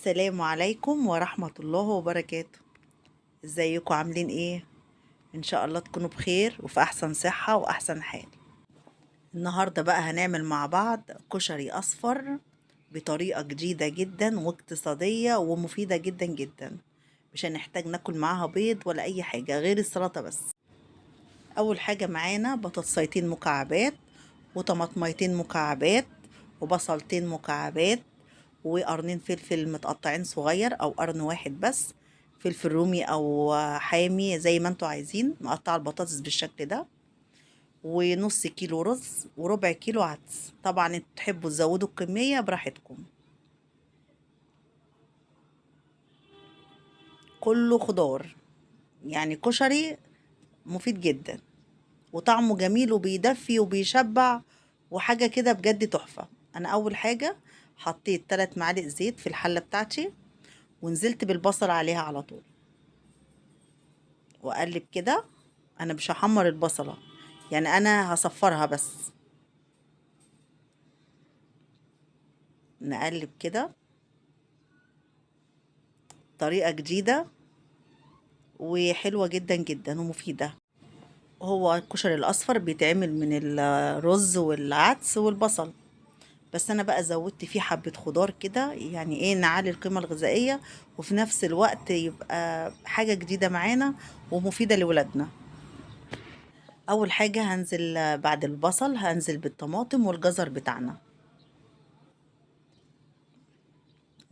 السلام عليكم ورحمة الله وبركاته. ازيكم عاملين ايه؟ ان شاء الله تكونوا بخير وفي احسن صحة واحسن حال. النهاردة بقى هنعمل مع بعض كشري اصفر بطريقة جديدة جدا واقتصادية ومفيدة جدا جدا، مش هنحتاج ناكل معاها بيض ولا اي حاجة غير السلطة بس. اول حاجة معانا بطاطسيتين مكعبات وطماطميتين مكعبات وبصلتين مكعبات وقرنين فلفل متقطعين صغير او قرن واحد بس، فلفل رومي او حامي زي ما انتوا عايزين. مقطع البطاطس بالشكل ده، ونص كيلو رز وربع كيلو عدس. طبعا انتوا تحبوا تزودوا الكمية براحتكم. كله خضار، يعني كشري مفيد جدا وطعمه جميل وبيدفي وبيشبع وحاجة كده بجد تحفة. انا اول حاجة حطيت 3 معالق زيت في الحلة بتاعتي ونزلت بالبصل عليها على طول واقلب كده. انا مش هحمر البصلة، يعني انا هصفرها بس. نقلب كده، طريقة جديدة وحلوة جدا جدا ومفيدة. هو الكشري الاصفر بيتعمل من الرز والعدس والبصل، بس انا بقى زودت فيه حبة خضار كده، يعني ايه، نعلي القيمة الغذائية وفي نفس الوقت يبقى حاجة جديدة معانا ومفيدة لولادنا. اول حاجة هنزل بعد البصل هنزل بالطماطم والجزر بتاعنا،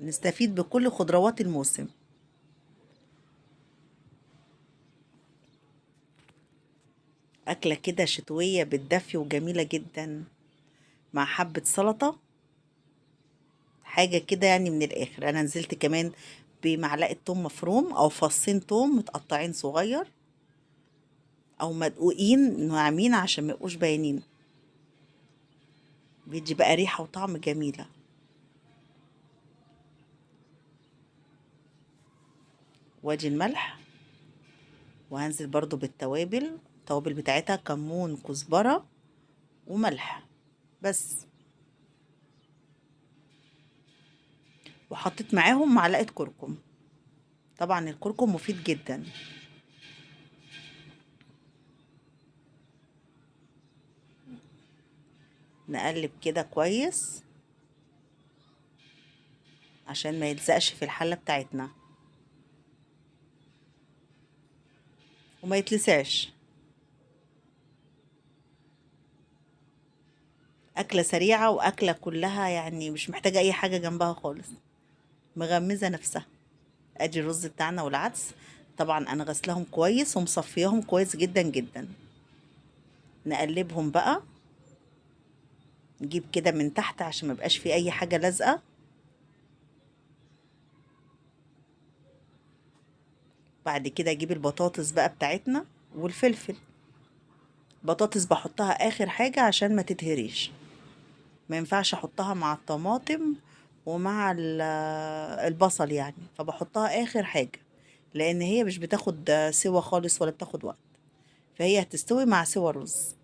نستفيد بكل خضروات الموسم. أكلة كده شتوية بتدفي وجميلة جدا مع حبة سلطة، حاجة كده يعني من الآخر. أنا نزلت كمان بمعلقة توم مفروم أو فصين توم متقطعين صغير أو مدقوقين ناعمين عشان ما يبقوش باينين، بيدي بقى ريحة وطعم جميلة. وادي الملح، وهنزل برضو بالتوابل. التوابل بتاعتها كمون كزبرة وملح بس، وحطيت معاهم معلقة كركم. طبعا الكركم مفيد جدا. نقلب كده كويس عشان ما يلزقش في الحلة بتاعتنا وما يتلسعش. أكلة سريعة وأكلة كلها يعني مش محتاجة أي حاجة جنبها خالص، مغمزة نفسها. أدي الرز بتاعنا والعدس، طبعا أنا غسلهم كويس ومصفياهم كويس جدا جدا. نقلبهم بقى، نجيب كده من تحت عشان ما يبقاش في أي حاجة لازقة. بعد كده أجيب البطاطس بقى بتاعتنا والفلفل. بطاطس بحطها آخر حاجة عشان ما تتهريش، ما ينفعش احطها مع الطماطم ومع البصل يعني، فبحطها اخر حاجة لان هي مش بتاخد سوا خالص ولا بتاخد وقت، فهي هتستوي مع سوا الرز.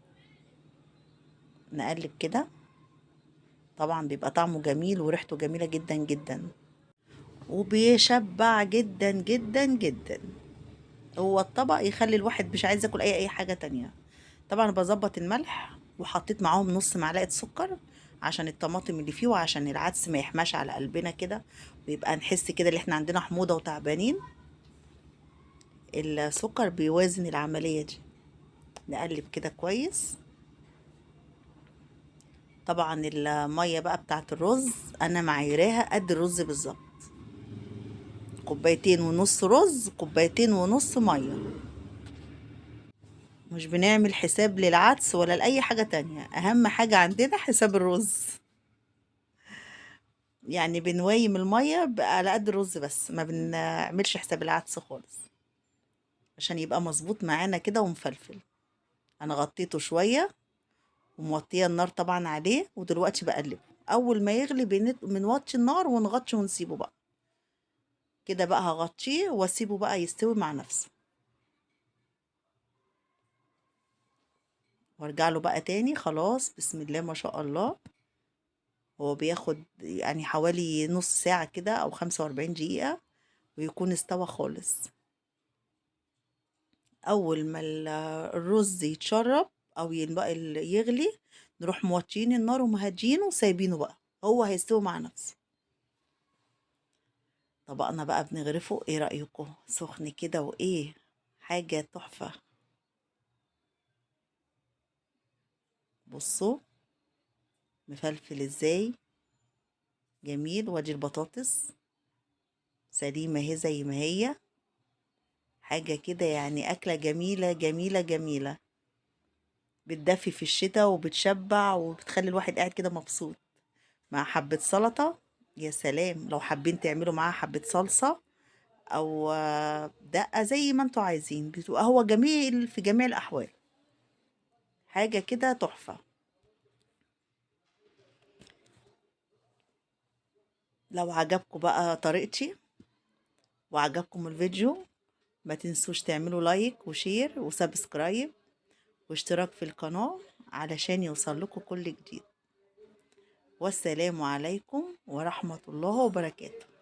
نقلب كده، طبعا بيبقى طعمه جميل وريحته جميلة جدا جدا وبيشبع جدا جدا جدا. هو الطبق يخلي الواحد مش عايز ياكل اي حاجة تانية. طبعا بظبط الملح، وحطيت معاهم نص معلقة سكر عشان الطماطم اللي فيه وعشان العدس ما يحماش على قلبنا كده ويبقى نحس كده ان احنا عندنا حموضة وتعبانين. السكر بيوازن العملية دي. نقلب كده كويس. طبعا المية بقى بتاعت الرز انا معايراها قد الرز بالظبط، 2.5 كوباية رز، 2.5 كوباية مية. مش بنعمل حساب للعدس ولا لأي حاجة تانية، أهم حاجة عندنا حساب الرز، يعني بنويم المية على قد الرز بس، ما بنعملش حساب العدس خالص عشان يبقى مظبوط معانا كده ومفلفل. أنا غطيته شوية وموطية النار طبعا عليه، ودلوقتي بقلبه. أول ما يغلي بنوطي النار ونغطي ونسيبه بقى كده. بقى هغطيه واسيبه بقى يستوي مع نفسه، وارجع له بقى تاني. خلاص بسم الله ما شاء الله. هو بياخد يعني حوالي نص ساعة كده أو 45 دقيقة ويكون استوى خالص. أول ما الرز يتشرب أو يغلي، نروح موطيين النار ومهديينه وسايبينه بقى، هو هيستوي مع نفسه. طبقنا بقى بنغرفه، ايه رأيكم؟ سخن كده وايه، حاجة تحفة. بصوا مفلفل ازاي، جميل. وادي البطاطس سليمة اهي زي ما هي، حاجة كده يعني أكلة جميلة جميلة جميلة، بتدفي في الشتاء وبتشبع وبتخلي الواحد قاعد كده مبسوط، مع حبة سلطة. يا سلام لو حابين تعملوا معاها حبة صلصة أو دقة زي ما انتوا عايزين، بتبقى هو جميل في جميع الأحوال، حاجة كده تحفة. لو عجبكم بقى طريقتي وعجبكم الفيديو، ما تنسوش تعملوا like و share و subscribe واشتراك في القناة علشان يوصل لكم كل جديد. والسلام عليكم ورحمة الله وبركاته.